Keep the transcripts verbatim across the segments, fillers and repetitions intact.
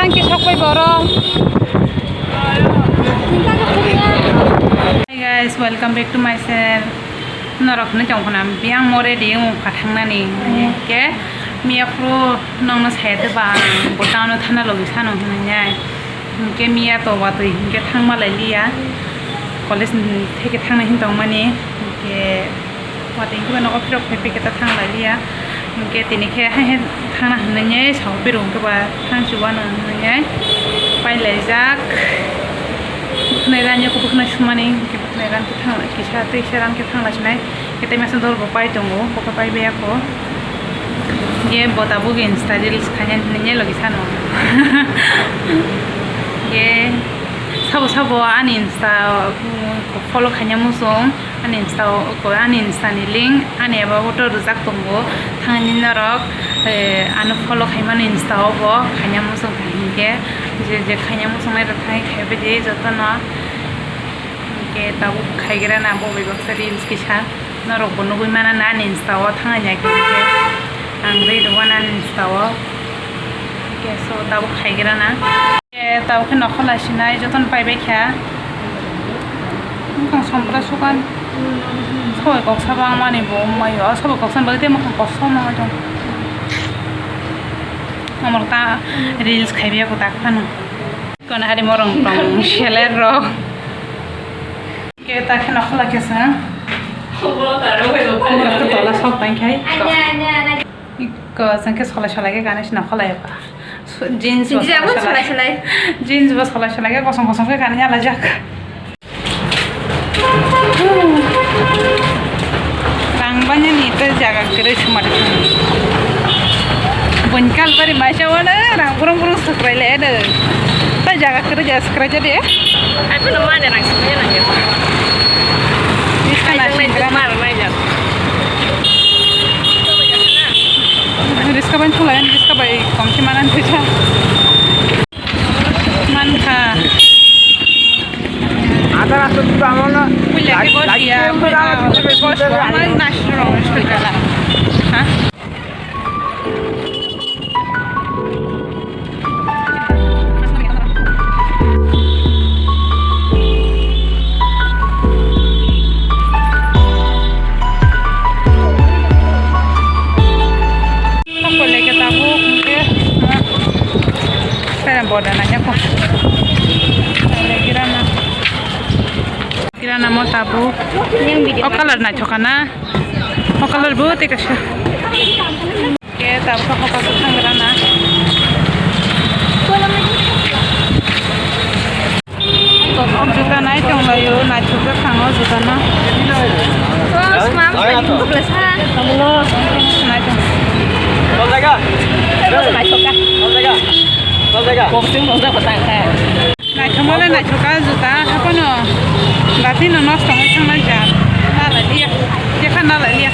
Thank you, sok pai borok. Hi guys, welcome back to my channel. Norok hwnwi tong khna, biyang mo ready wng kha thangnani. Hinkhe miya phuru nokno saya de ba, bo town-o thana logi sano hwnwi nai. Hinkhe miya to watwi hinkhe thangma lai liya. College ni theke thangna hin tongmani. Hinkhe watwi hinkhe ba nogo phirok phai phai khe ta thang lai liya. Hinkhe tini khe hai hai thangna hwnwi nai sao berung khe ba thang chuwano hwnwi nai pai laijak. Bwkhwnai rani khe bwkhwnai sumani hinkhe bwkhwnai rani khe thang kisa tei kisa rani khe thang lai sinai. Khe tei masa dol bo pai tongo, bo khe pai baya kho. Ye bo tabuk Insta reels khainani hinwi logi sano. Ye sabo sabo ani Insta, um, follow khaina muchung, ani Insta o, ko ani Insta ni link ani abo auto rijak tongo. Thangni norok, eh, ano follow khaimani Insta o bo khaina muchung kha hinkhe je je khaina muchung nai rok thangwi khaibai di jotono. Hinkhe tabuk khaigra na bo bai baksa reels kisa. Norok bo nugui mana na ani Insta o thangna ya khe, hinkhe ang rwi rwna ani Insta o. Hinkhe so tabuk khaigra na. Hinkhe tabuk khe nokho lai sinai jotono pai bai kha. Wngkha sompra sukan. Sabo kok sabo ang mani bo wngmai o. Sabo kok sabo bagwi tei mwkhang kosom wngwi tong. Amor ta reels khaibai ya ko tak phano. Kono hari morong tong seller rok. Ke ta kheno khola kesa. Khobor ta rok bai rok. Khobor ta tola sok tang khai. Ko sang ke sola sola ke gana sina khola ya pa. Jeans bo sola sola. Jeans bo sola sola ke kosong kosong ke gana ya lajak. Rang banya ni ta jaga kere sumari. Bon kal bari mai sa wana rang burung burung sukrai le de. Ta jaga kere jaga sukrai jadi. Aku nama ada rang sukrai nang ya. Riska na singra na. Riska ban tulai riska bai kom si manan tuja. Mankha. Ada rasa juga mana? Puila ke bos ya, puila ke bos ya, mana nasro hospital. Ha? Pokole ke tabuk hingke, ah, pera borda nanya ko. Pokole kirana. Kirana mo tabuk. O color naithok kana. O color bo te kasa. Ke tabuk ko ko thang kirana. Juta nai tong laio, naithok jak thango juta no. Oh, smam sa ni bukla sa. Nai tong. Kol jaga? Eh, bos naithok ka. Kol jaga? Kol jaga? Boxing bong jak patang ka. Naithok male naithok ka juta, hapono. Dati no nosto wngwi thang lai jak. Nalai liya. Jekha nalai liya.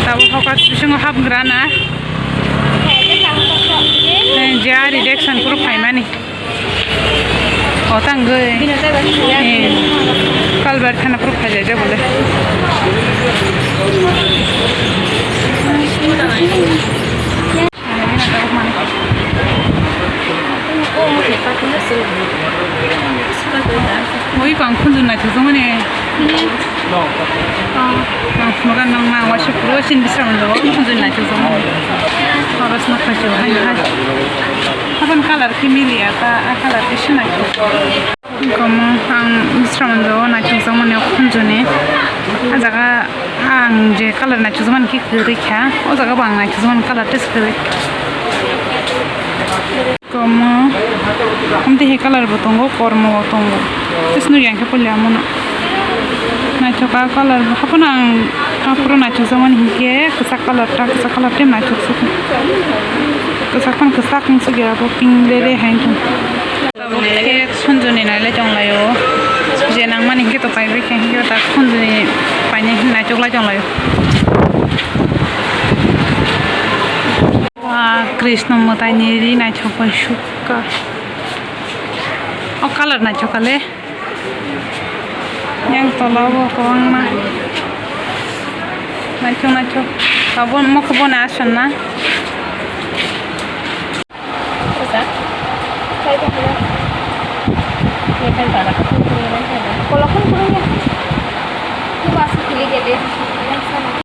Tabuk hokar bisingo hapgra na. Eh, je ari Jackson puro phaimani. O tangwi. Eh, Kalbar thana puro phaijak bole. Ui, kong khunju naithok jongmani. Ang phunukha nang ma waisa phuru sin bisram do khunju naithok jongmani. Horos no khachu hai hai. Hapan color khe miliya ta, a color khe sinai. Komo ang bisram do naithok jongmani khunjuni. A jaga ang je color naithok jongmani khe kwrwi kha. O jaga bo ang naithok jongmani color test kwrwi. Komo. Amtwi hai color bo tongo, kormo bo tongo. Tei swnwi yang khe polya mono. Naithoka color bo. Haphano ang aphuru naithok jakmani hinkhe kwchak color ta, kwchak color tei naithok se. Kwchak phano kwchak wng sukya abo pink re re hai wngkha. Tabuk khe khunjuni nailai tonglaio. Je nangmani hinkhe to paibai khe hinkhe ta khunjuni painai naithok lai tonglaio. Wah, Krishna mwtaini ri naithok bai sukha. O color naithok kha le. Yang tola o kwbangma. Naithok, naithok. Abo mokhe bono aswk na.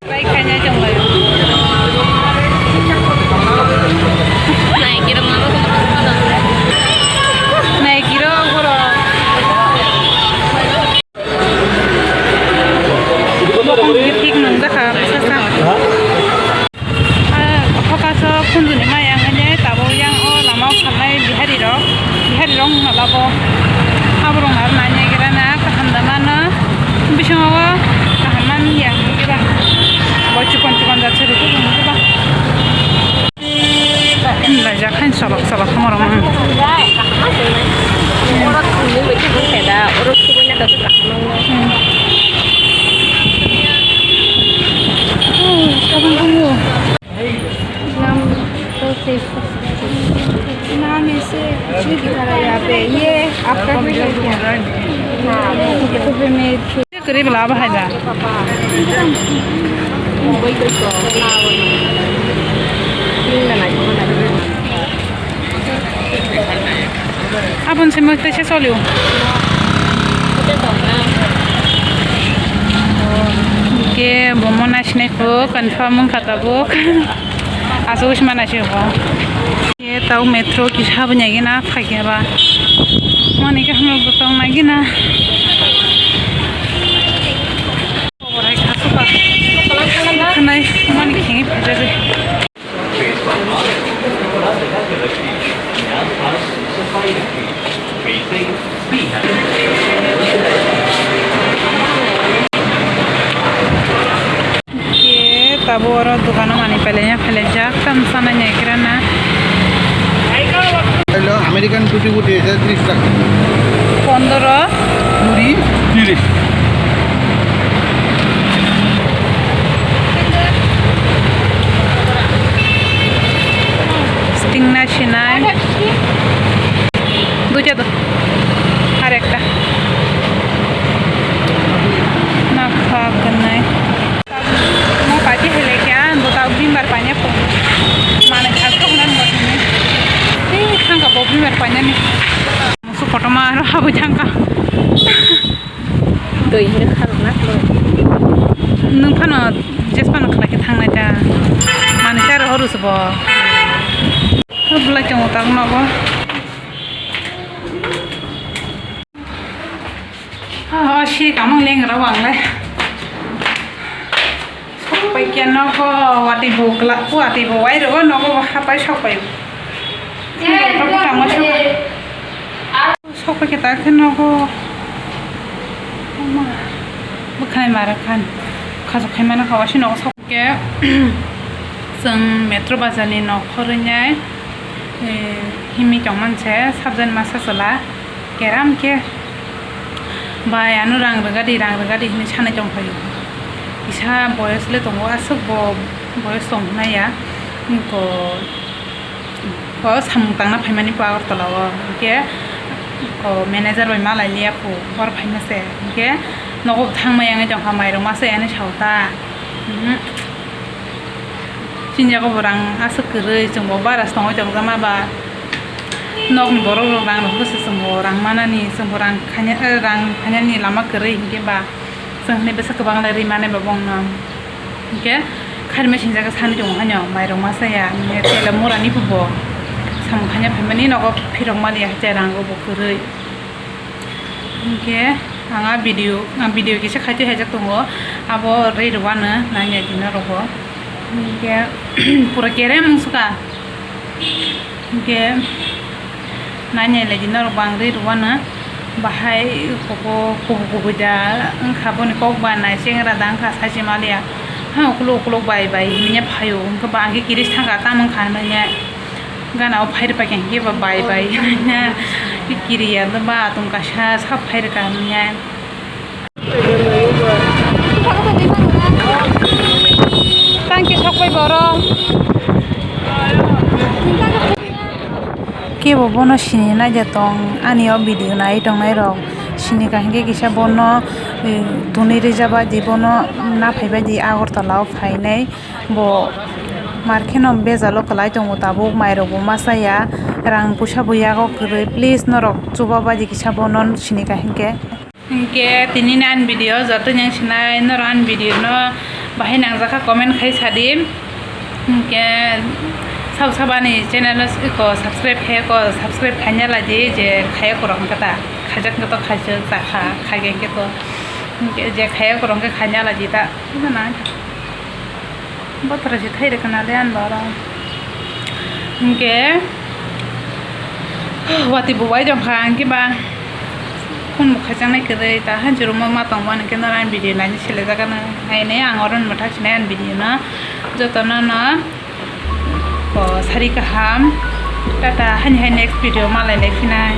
Bai khaina chwng lai. Naikirok borok. Thik nung jakha bwsasa. Ah, focus o khunjuni maya hwnwi tabuk yang o lama o khalnai bihari rok, bihari rok wngkha labo. Aborok aro nanya gira na kaham da mano, bisingo kaham man ya hwnwi ba. Bo chikon chikon jat se rwkhe hwnwi ba. Laijak hain cholok cholok tongma rok. नाम तो सेव कर सकते हैं। नाम ऐसे कुछ नहीं दिखा रहा है यहाँ पे। ये आपका भी है क्या? हाँ। तो फिर मैं Kwrwi bwla abo hai da. Aboni simi tei se cholio. Ke bomo naisinai kho confirm wngkha tabuk. Aswk se mana se bo. Ye tau metro kisa bo nyagi na phai khe ba. Mani khe hamya bo tong nagi na. Oborai kha suka. Khanai mani khe phai jagwi. Ke tabo oro dogano manwi pailaiya, pailaijak, tamo sanai naigra na. Hello, American tutti frutti, এটা ত্রিশ টাকা। Pondoro. Kuri, tiris. Sting na sinai. Duita do. Ar ekta. Nakha kanai. Mo kati hele kya, do ta bimbar panya po. Mana kha ko nan mo ni. Ti thangka bo bimbar panya ni. Musu kotorma aro habwi thangka. Twi hinwi kharokna twi. Nwng phano jes phano khlai khe thangnai da. Manwi khe aro horo se bo. Belai tongo tak nogo. Ah, oh, si kamang lengra wanglai. Sok pai khe nogo watwi bo kla, watwi bo wai rogo nogo hapai sok pai. Sok pai khe ta khe nogo. Bwkhwnai mara khan. Khajok khai mano kha wasi nogo sok khe. Chwng metro bazar ni nok khorwi nai, eh, himwi tong man se sabjani masa chwla. Keram khe bai ano rang rwgadi, rang rwgadi hinwi sanwi tongphaio. Kisa boyos le tongo, aswk bo boyos tong hwnaya. Ko, ko samung tangna phaimani bo Agartala o. Hinkhe ko manager bai malai liya phu, bor phaima se. Hinkhe nogo thangma yangwi tongkha, mairok masa yani sao ta. Mhm. Chini jaga bo rang aswk kwrwi, chwng bo bara se tongwi tongjakma ba. Nokni borok rok rang rok se chwng bo rang manani, chwng bo rang khaina, eh, rang khainani lama kwrwi hinkhe ba chwng hinwi bwsa kwbang lai rwi mani ba bongno. Hinkhe khairima sinjak sani tongo haino mairok masa ya, tela mura ni bo samung khaina phaimani nogo phirok mani ya, hatai rang rok bo kwrwi. Hinkhe ang a video, ang video kisa khaitwi haijak tongo, abo rwi rwano nangya dino rogo. Hinkhe pura kerem wngsuka. Hinkhe nangya lai dino rogo ang rwi rwano. Bahai kubu kubu da wngkha, boni kok ba nai chengra da wngkha, sachi maliya. Ha, ukuluk ukuluk bai bai hinya phaio, hinkhe ba ang khe kiris thangkha, tamo wngkha hinwi. Gana o phai rwphaikha hinkhe ba bai bai hinwi kiriya ba atung kaisa sa phai rwkha hinwi. Tangki sokbai borok. Kebo bono sini naida tong ani o video nai tongnai rok. Sini kaham khe kisa bono, eh, tunui rijak bai di, bono naphai bai di Agartala o phainai. Bo mar kheno bejalo kwlai tongo, tabuk mairok bo ma chaya, rang puisa bo yago kwrwi. Please norok chuba bai di kisa bono sini kaham khe. Hinkhe tini ni ani video joto yang sinai norok ani video no bahai nangjakha comment khai sadi. Hinkhe sabo sabo ani channel o subscribe khai ko, subscribe khaina lai di, je khaya kwrwng khe ta khaijak khe to khaijak jakha, khaikhe khe to. Hinkhe je khaya kwrwng khe khaina lai di ta. Bothora se thai rwkha na le ani borok. Hinkhe watwi bo bai tongkha, hinkhe ba phone bo khaijaknai kwrwi, ta hanjhero ma tongmani khe norok ani video naina selejak ano. Haino ang oro ni mwthak sinai ani video no. Jotono no, o, sari kaham. Tata, hani hai next video malai lai phinai.